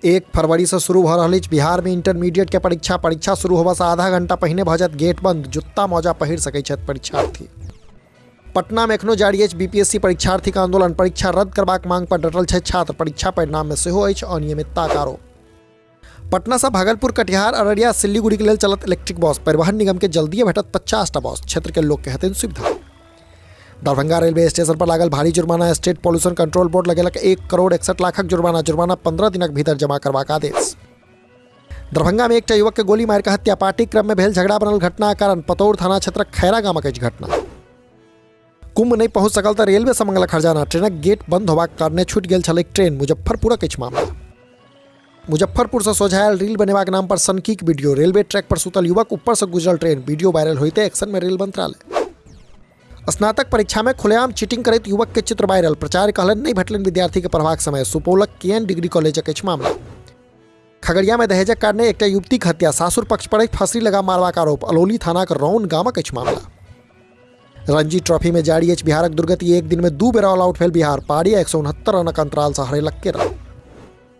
1 फरवरी से शुरू भऽ रहल अछि बिहार में इंटरमीडिएट के परीक्षा। परीक्षा शुरू होबऽ से आधा घंटा पहिने भऽ जायत गेट बंद, जुत्ता मौजा पहिर सकैत छथि परीक्षार्थी। पटना में एखनो जारी अछि बीपीएससी परीक्षार्थीक आंदोलन। परीक्षा रद्द करबाक मांग पर डटल छथि छात्र। परीक्षा परिणाम में सेहो अछि अनियमितताक आरोप। पटना से भागलपुर, कटिहार, अररिया, सिलीगुड़ी के लेल चलत इलेक्ट्रिक बस। परिवहन निगम के जल्दिए भेटत 50टा बस। क्षेत्र के लोक के हेतनि सुविधा। दरभंगा रेलवे स्टेशन पर लागल भारी जुर्माना। स्टेट पॉल्यूशन कंट्रोल बोर्ड लगेलक 1 करोड़ 61 लाखक जुर्माना। जुर्माना 15 दिनक भीतर जमा करबाक आदेश। दरभंगा में एकटा युवक के गोली मारि कऽ हत्या। पार्टी क्रम में भेल झगड़ा बनल घटना कारण पतौर थाना क्षेत्रक खैरा गामक अछि घटना। कुंभ नहि पहुंच सकल तऽ रेलवे से मंगलक हर्जाना। ट्रेनक गेट बंद होबाक कारणे छूटि गेल छल एक ट्रेन। मुजफ्फरपुरक अछि मामला। मुजफ्फरपुर से सोझायल रील बनेबाक नाम पर सनकीक वीडियो। रेलवे ट्रैक पर सुतल युवक, ऊपर से गुजरल ट्रेन। वीडियो वायरल होइते एक्शन में रेल मंत्रालय। स्नातक परीक्षा में खुलेआम चीटिंग करैत युवक के चित्र वायरल। प्राचार्य कहलनि नहि भेटलनि विद्यार्थी के पढ़बाक समय। सुपौलक केएन डिग्री कॉलेजक अछि मामला। खगड़िया में दहेजक कारणे एकटा युवतीक हत्या। सासुर पक्ष पर फांसी लगा मारबाक आरोप। अलौली थानाक रौन गामक अछि मामला। रणजी ट्रॉफी में जारी अछि बिहारक दुर्गति। एक दिन में 2 बेर ऑल आउट भेल बिहार। पारी 169 रनक अंतराल से हरेलक केरल।